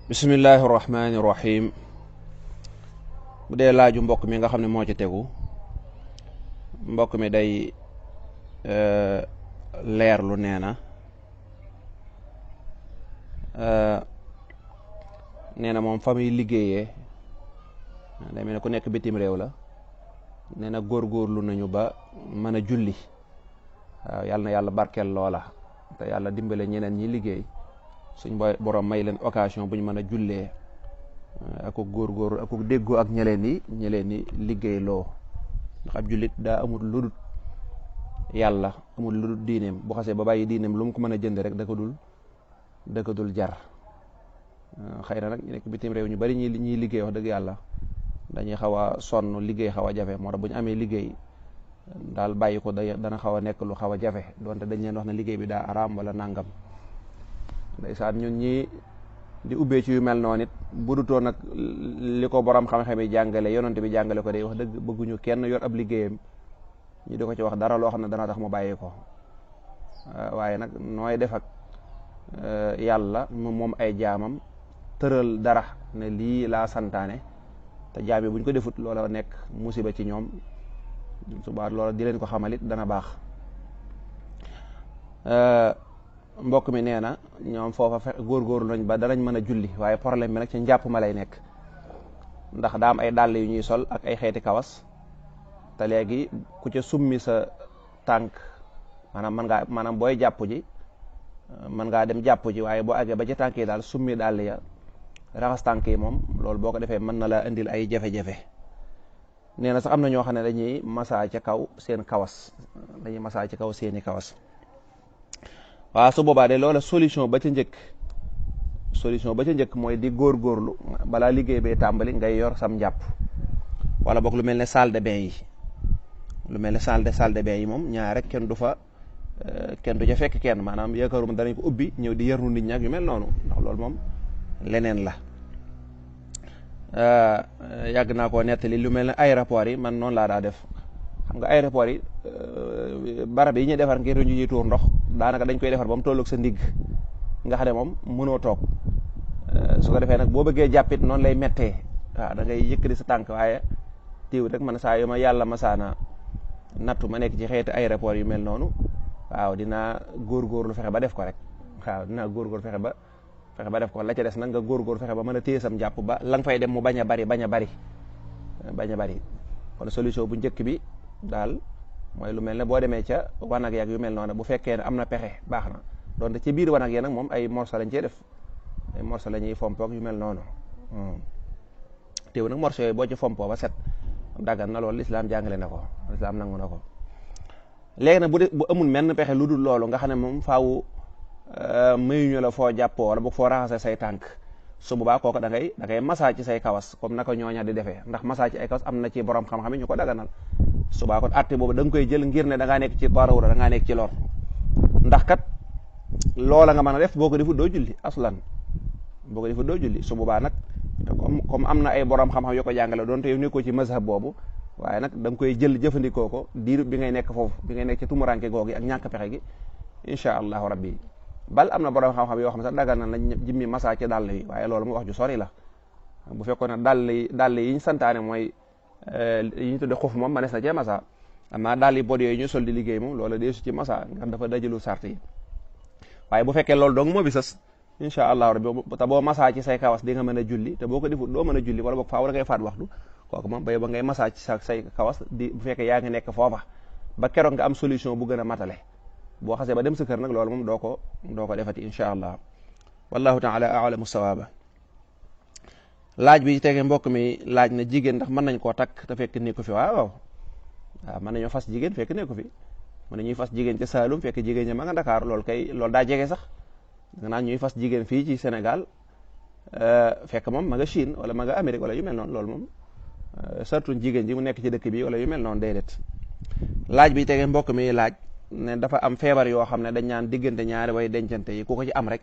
bismillahi rahmaani rahim. bu dee laaju mbokk mi nga xam ne moo ci tegu, mbokk mi day leerlu nee na moom fa muy liggéeyee day mel ne ku nekk bitim réew la. nee na góorgóorlu nañu ba mën a julli. waaw yàlla na yàlla barkeel loola te yàlla dimbale ñeneen ñi liggéey suñ borom may leen occasion buñ mën a jullee ak góorgóorlu ak déggoo ak ñeleen ni liggéey loo. ndax ab jullit daa amul lu dul yàlla, amul lu dul diineem. bu xasee ba bàyyi diineem lu mu ko mën a jënd rek da ko dul jar. xëy na nag ñu nekk bitim réew ñu bari ñuy liggéey wax dëgg yàlla dañuy xaw a sonn, liggéey xaw a jafe. moo tax bu ñu amee liggéey daal bàyyi ko dana xaw a nekk lu xaw a jafe, donte dañ leen wax ne liggéey bi daa araam wala nangam. ndeysaan ñun ñi di ubbee ci yu mel noonu it budutoo nag li ko borom xam-xam yi jàngale, yonante bi jàngale ko day wax dëgg bëgguñu kenn yor ab liggéeyam ñu di ko ci wax dara loo xam ne dana tax mu bàyyi ko. waaye nag nooy def ak yàlla moom ay jaamam tëral dara ne lii laa santaane te jaam yi buñ ko defut loola nekk musiba ci ñoom. subaa loola di leen ko xamalit dana baax. mbokk mi nee na ñoom foofa góorgóorlu nañ ba danañ mën a julli, waaye problème bi nag ci njàpp ma lay nekk. ndax daa am ay dàll yu ñuy sol ak ay xeeti kawas te léegi ku ca summi sa tànk maanaam booy jàpp ji mën ngaa dem jàpp ji, waaye boo àggee ba ci tànk yi daal summi dàll ya raxas tànk yi moom loolu boo ko defee mën na la indil ay jafe-jafe. nee na sax am na ñoo xam ne dañuy masaa ca kaw seen kawas, dañuy masaa ci kaw seeni kawas. waaw su boobaa de loola solution ba ca njëkk mooy di góorgóorlu balaa liggéey bee tàmbali ngay yor sam njàpp. wala boog lu mel ne salle de bain yi moom ñaar rek kenn du ca fekk kenn, maanaam yaakaaruma danañ ko ubbi ñëw di yarnu nit ñi ak yu mel noonu, ndax loolu moom leneen la. yàgg naa koo nettali lu mel ne aéroport yi, man noonu laa daa def. xam nga aéroport yi barab yi ñuy defar ngir ñu ñuy tuur ndox daanaka dañ koy defar ba mu tolloog sa ndigg nga xam ne moom mënoo toog. su ko defee nag boo bëggee jàppit noonu lay mettee. waaw da ngay yëkkati sa tànk, waaye tiiw rek man saa yu ma yàlla masaana nattu ma nekk ci xeeti aéroport yu mel noonu, waaw dinaa góorgóorlu fexe ba def ko rek. waaw dinaa góorgóorlu fexe ba def ko. la ca des nag nga góorgóorlu fexe ba mën a téye sam jàpp ba la nga fay dem mu bañ a bari. kon solution bu njëkk bi daal mooy lu mel ne boo demee ca wanag yak yu mel noonu, bu fekkee ne am na pexe baax na. donte ci biir wanag ya nag moom ay morso lañ cee def, ay morso la ñuy fompoog yu mel noonu. teew nag morso yooyu boo ci fompoo ba set daggan na loolu lislaam jàngale na ko, lislaam nangu na ko. léegi nag bu amul menn pexe lu dul loolu nga xam ne moom faawu mayuñu la foo jàppoo wala bu foo raxase say tànk, su boobaa kooku da ngay masaa ci say kawas comme naka ñooña di defee. ndax masaa ci ay kawas am na ci borom xam-xam yi ñu ko daganal. su boobaa kon atte boobu da nga koy jël ngir ne da ngaa nekk ci daruura, da ngaa nekk ci lor. ndax kat loola nga mën a def boo ko defut doo julli aslan, boo ko defut doo julli. su boobaa nag comme am na ay borom xam-xam yoo ko jàngale doon te yow nekkoo ci mazhab boobu, waaye nag da nga koy jël jëfandikoo ko diiru bi ngay nekk foofu, bi ngay nekk ci tumuranke googi ak ñàkk pexe gi incha allahu rabbi. bal am na borom xam-xam yoo xam sax dagal na lañ jimmi masa ci dàll yi, waaye loolu mu wax ju sori la. bu fekkoon ne dàll yi ñu santaane mooy yi ñu tudde xuf moom manees na cee masa. amaa dàll yi bod yooyu ñu sol di liggéey moom loolu deesu ci masa ndax dafa dajalu sart yi. waaye bu fekkee loolu dong moo bi sës incha allahu rabbi te boo masa ci say kawas di nga mën a julli, te boo ko defut doo mën a julli wala boog faaw da ngay faat waxtu. kooku moom ba ngay masa ci say kawas bu fekkee yaa ngi nekk foofa ba keroog nga am solution bu gën a matale. boo xasee ba dem sa kër nag loolu moom doo ko defati incha allah. wallahu taala a'lamu sawaaba. laaj bi tege mbokk mi laaj na jigéen ndax mën nañ koo takk te fekk nekku fi. waaw mën nañoo fas jigéen fekk nekku fi. mën nañuy fas jigéen ca Saalum fekk jigéen ña ma nga Dakar. loolu daa jege sax. nga naan ñuy fas jigéen fii ci Sénégal fekk moom ma nga Chine wala ma nga Amérique wala yu mel noonu. loolu moom sartuñ jigéen ji mu nekk ci dëkk bi wala yu mel noonu déedéet. laaj bi tege mbokk mi laaj ne dafa am feebar yoo xam ne dañ naan diggante ñaari way dencante yi ku ko ci am rek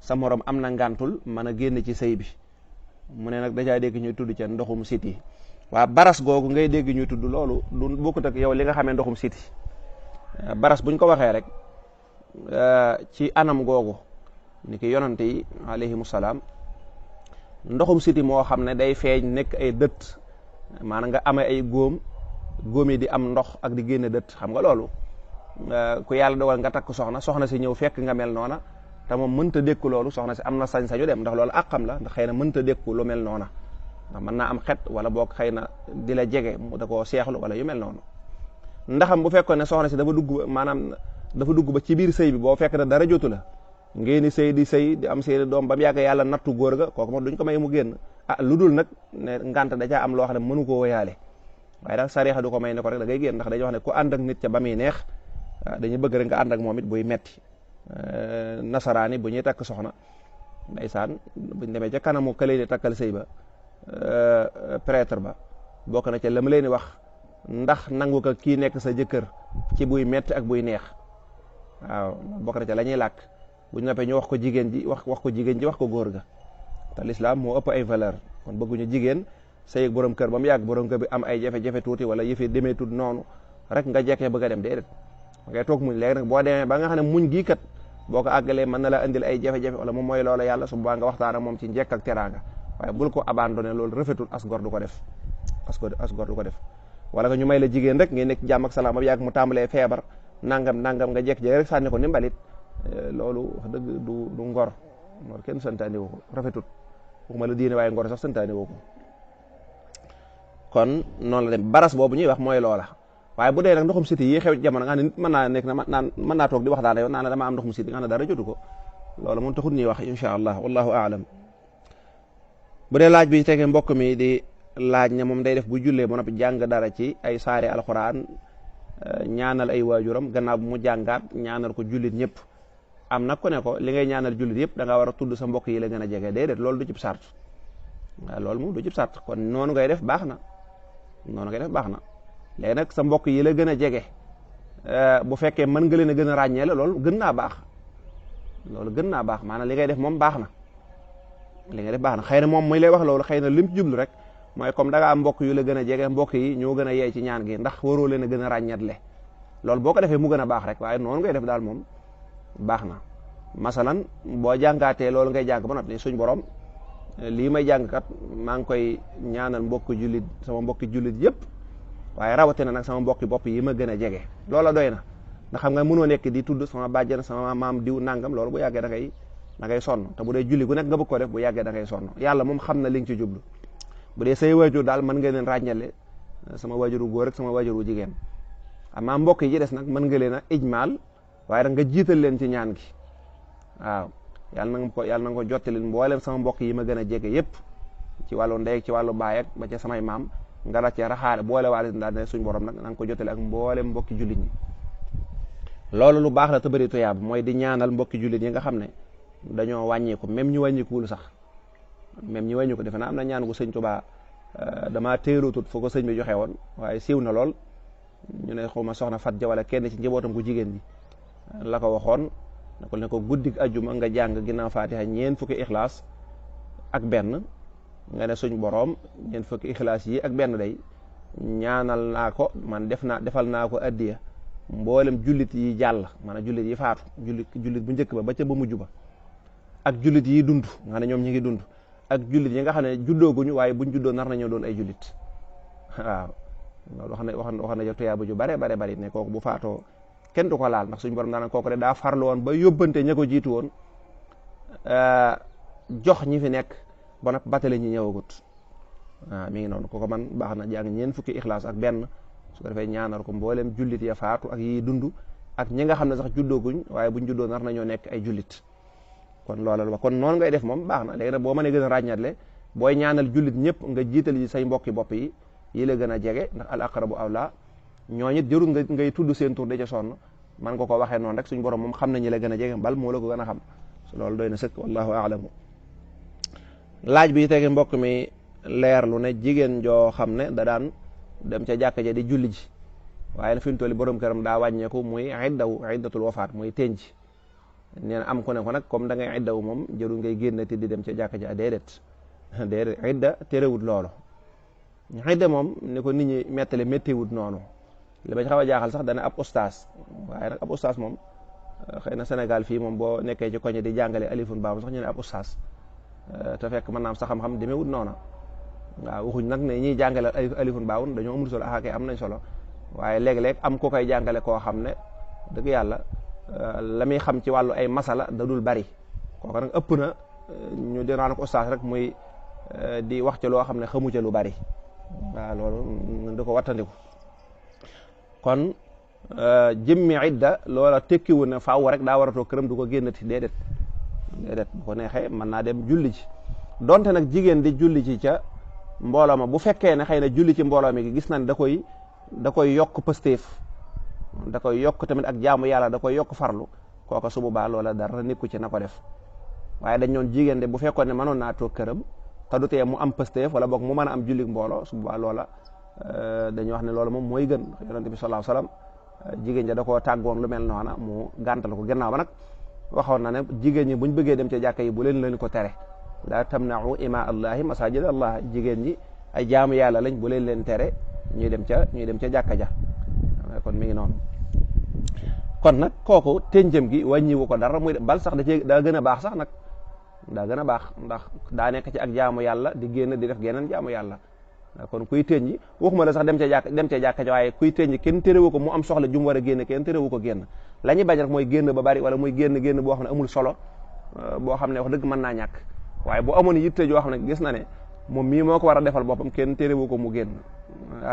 sa morom am na ngàntul mën a génn ci sëy bi. mu ne nag dajaa dégg ñuy tudd ca ndoxum siti. waa baras googu ngay dégg ñuy tudd loolu du bokkut ak yow li nga xamee ndoxum siti. baras buñ ko waxee rek ci anam googu ni ki yonante yi alayhimu salaam ndoxum siti moo xam ne day feeñ nekk ay dëtt maanaam nga amee ay góom yi di am ndox ak di génne dëtt xam nga loolu ku yàlla dogal nga takk soxna si ñëw fekk nga mel noona te moom mënta dékku loolu soxna si am na sañ-sañu dem ndax loolu àqam la ndax xëy na mënta dékku lu mel noona ndax mën naa am xet wala boog xëy na di la jege mu da koo seexlu wala yu mel noonu ndaxam bu fekkoon ne soxna si dafa dugg ba ci biir sëy bi boo fekk ne dara jotu la ngeen di sëy di am seeni doom ba mu yàgg yàlla nattu góor ga kooku moom duñ ko may mu génn lu dul nag ne ngant da caa am loo xam ne mënu koo woyaale waaye daal sariixa du ko may ne ko rek da ngay génn ndax dañuy wax ne ku ànd ak nit ca ba muy neex dañuy bëgg rek nga ànd ak moom it buy metti nasaraani bu ñuy takk soxna ndeysaan buñ demee ca kanamu ka leen di takkal sëy ba prêtre ba bokk na ca la mu leen di wax ndax nangu ko kii nekk sa jëkkër ci buy metti ak buy neex waaw bokk na ca la ñuy làkk bu ñu noppee ñu wax ko jigéen ji wax ko góor ga te lislaam moo ëpp ay valeur kon bëgguñu jigéen sëy ak borom kër ba mu yàgg borom kër bi am ay jafe-jafe tuuti wala yëfi demee tuuti noonu rek nga jekkee bëgg a dem déedéet ngay toog muñ léegi nag boo demee ba nga xam ne muñ gii kat boo ko àggalee mën na la indil ay jafe-jafe wala moom mooy loola yàlla su boobaa nga waxtaan ak moom ci njekk ak teraanga waaye bul ko abandonné loolu rafetul as gor du ko def wala nga ñu may la jigéen rek ngay nekk jàmm ak salaam ba yàgg mu tàmbalee feebar nangam nga jekk rek sànni ko ni mbalit loolu wax dëgg du ngor kenn santaane woo ko rafetut waxuma la diine waaye ngor sax santaane woo ko kon noonu la dem baras boobu ñuy wax mooy loola waaye bu dee nag ndoxum siti yi xew ci jamono nga xam ne nit mën naa nekk mën naa toog di wax daana yow naa la dama am ndoxum siti nga xam ne dara jotu ko loolu moom taxut ñuy wax insha allah wallahu aalam bu dee laaj bi tege mbokk mi di laaj ne moom day def bu jullee ba noppi jàng dara ci ay saari alxuraan ñaanal ay waajuram gannaaw bu mu jàngaat ñaanal ko jullit ñëpp am nag ku ne ko li ngay ñaanal jullit yëpp da ngaa war a tudd sa mbokk yi la gën a jege déedéet loolu du cib sart waaw loolu moom du cib sart kon noonu ngay def baax na léegi nag sa mbokk yi la gën a jege bu fekkee mën nga leen a gën a ràññee la loolu gën naa baax maanaam li ngay def moom baax na xëy na moom muy lay wax loolu xëy na lim ci jublu rek mooy comme da ngaa am mbokk yu la gën a jege mbokk yi ñoo gën a yey ci ñaan gi ndax waroo leen a gën a ràññetle loolu boo ko defee mu gën a baax rek waaye noonu ngay def daal moom baax na masalan boo jàngaatee loolu ngay jàng ba noppi ne suñ borom lii may jàngkat maa ngi koy ñaanal sama mbokki jullit yëpp waaye rawatina nag sama mbokki bopp yi ma gën a jege loola doy na ndax xam nga mënoo nekk di tudd sama bàjjan sama maam diw nangam loolu bu yàggee da ngay sonn te bu dee julli gu nekk nga bëgg ko def bu yàggee da ngay sonn yàlla moom xam na li nga ci jublu bu dee say waajur daal mën nga leen ràññale sama waajuru góor ak sama waajuru jigéen amaa mbokk yi des nag mën nga leen a ijmaal waaye nag nga jiital leen ci ñaan gi waaw yàlla na nga ko jottali mboolem sama mbokk yi ma gën a jege yépp ci wàllu ndey ci wàllu baay ak ba ca samay maam nga la cee raxaale boole waale daal ne suñ borom nag na nga ko jottali ak mboolem mbokki jullit ñi loolu lu baax la te bëri tuyaab mooy di ñaanal mbokki jullit yi nga xam ne dañoo wàññeeku même ñu wàññeekuwul sax defe naa am na ñaan gu sëñ Tuubaa damaa téelootut foo ko sëñ bi joxe woon waaye siiw na lool ñu ne xawma soxna Fat Ja wala kenn ci njabootam gu jigéen bi la ko waxoon ne ko guddik ajjuma nga jàng ginnaaw Faatiha fukki ixlaas ak benn nga ne suñ boroom ñeent fukki ixlaas yi ak benn day ñaanal naa ko man defal naa ko addiya mboolem jullit yi jàll maanaam jullit yi faatu jullit bu njëkk ba ca ba mujj ba ak jullit yi dund nga ne ñoom ñi ngi dund ak jullit yi nga xam ne juddooguñu waaye buñ juddoo nar nañoo doon ay jullit waaw loolu wax na tuyaaba ju bare ne kooku bu faatoo kenn du ko laal ndax suñu borom daana kooku de daa farlu woon ba yóbbante ña ko jiitu woon jox ñi fi nekk ba nag batale ñi ñëwagut waaw mi ngi noonu kooku man baax na jàng ñeent fukki ixlaas ak benn su ko defee ñaanal ko mboolem jullit ya faatu ak yi dund ak ñi nga xam ne sax juddooguñ waaye buñ juddoo nar nañoo nekk ay jullit kon loola la kon noonu ngay def moom baax na léegi nag boo mënee gën a ràññatle booy ñaanal jullit ñëpp nga jiital yi say mbokki bopp yi la gën a jege ndax al aqrabu awla ñooñu it jërul ngay tudd seen tur de ca sonn man nga ko waxee noonu rek suñ borom moom xam na ñi la gën a jege bal moo la ko gën a xam loolu doy na sëkk wallahu a'lamu laaj bi tege mbokk mi leerlu ne jigéen joo xam ne da daan dem ca jàkka ja di julli ji waaye na fi mu toll borom këram daa wàññeeku muy iddatul wafaat muy tenj nee na am ku ne ko nag comme da ngay iddawu moom jërul ngay génnati di dem ca jàkka ja déedéet idda terewut loolu idda moom ni ko nit ñi mettale méttiwut noonu li ma ci xaw a jaaxal sax dana ab ustaas waaye nag ab ustaas moom xëy na Sénégal fii moom boo nekkee ci koñe di jàngale alifun baam sax ñu ne ab ustaas te fekk mën naa am sa xam-xam demewut noona waaw waxuñ nag ne ñiy jàngale alifun baawun dañoo amul solo axakee am nañ solo waaye léeg-léeg am ku koy jàngale koo xam ne dëgg yàlla la muy xam ci wàllu ay masala da dul bari kooku nag ëpp na ñu dinaa ko ustaas rek muy di wax ci loo xam ne xamu ca lu bari waaw loolu da ko wattandiku kon jëmmi idda loola tekkiwu ne faaw rek daa war a toog këram du ko génnati déedéet bu ko neexee mën naa dem julli ci donte nag jigéen di julli ci ca mbooloo ma bu fekkee ne xëy na julli ci mbooloo mi gis na ne da koy yokk pëstéef da koy yokk tamit ak jaamu yàlla da koy yokk farlu kooka su boobaa loola dara nekku ci na ko def waaye dañ ñoon jigéen de bu fekkoon ne mënoon naa toog këram te du tee mu am pëstéef wala boog mu mën a am julli mbooloo su boobaa loola dañuy wax ne loolu moom mooy gën yonent bi sallallahu alayhi wasallam jigéen ja da koo tàggoon lu mel noona mu gàntal ko gannaaw ba nag waxoon na ne jigéen ñi buñ bëggee dem ca jàkka yi bu leen ko tere la tamna'u ima allahi masajid allah jigéen ñi ay jaamu yàlla lañ bu leen tere ñuy dem ca jàkka ja kon mi ngi noonu kon nag kooku tenjëm gi wàññiwu ko dara muy bal sax daa gën a baax sax nag daa gën a baax ndax daa nekk ci ak jaamu yàlla di génn di def geneen jaamu yàlla kon kuy tënji waxuma la sax dem ca jàkka ja waaye kuy tënji kenn téréwu ko mu am soxla jum war a génn kenn téréwu ko génn la ñuy bañ rek mooy génn ba bari wala muy génn boo xam ne amul solo boo xam ne wax dëgg mën naa ñàkk waaye bu amoon yitte joo xam ne gis na ne moom mii moo ko war a defal boppam kenn téréwu ko mu génn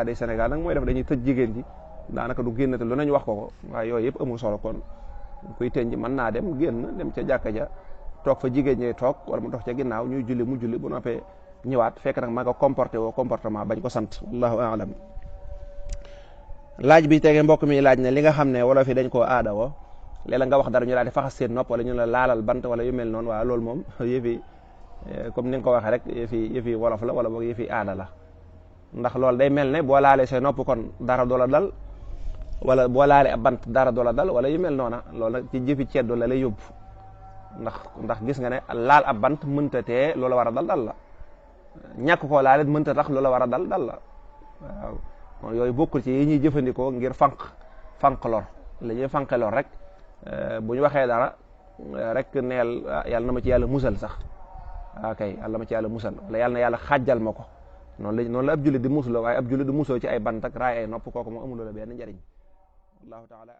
day Sénégal nag mooy def dañuy tëj jigéen ji daanaka du génn te lu nañu wax ko waaye yooyu yëpp amul solo kon kuy tënji mën naa dem ca jàkka ja toog fa jigéen ñi toog wala mu dox ca ginnaaw ñuy julli mu julli bu noppee ñëwaat fekk nag ma nga comporté woo comportement bañ ko sant wallahu a'lam laaj bi tege mbokk mi laaj ne li nga xam ne wala fi dañ koo aada woo léeg-la nga wax dara ñu daal di faxas seen nopp wala ñu la laalal bant wala yu mel noonu waaw loolu moom yëfi comme ni nga ko waxee rek yëfi wolof la wala boog yëfi aada la ndax loolu day mel ne boo laalee say nopp kon dara doola dal wala boo laalee ab bant dara doola dal wala yu mel noona loolu nag ci jëfi ceddo la lay yóbbu ndax gis nga ne laal ab bant mënta tee loola war a dal la ñàkk koo laalit mënta tax loola war a dal la waaw kon yooyu bokkul ci yi ñuy jëfandikoo ngir fanq lor la ñuy fanqe lor rek bu ñu waxee dara rek neel yàlla na ma ci yàlla musal sax kay yàlla ma ci yàlla musal wala yàlla na yàlla xàjjal ma ko noonu la ab jullit di musuloo waaye ab jullit di musoo ci ay bant ak raay ay nopp kooku moo amuloo la benn njariñ wallahu taala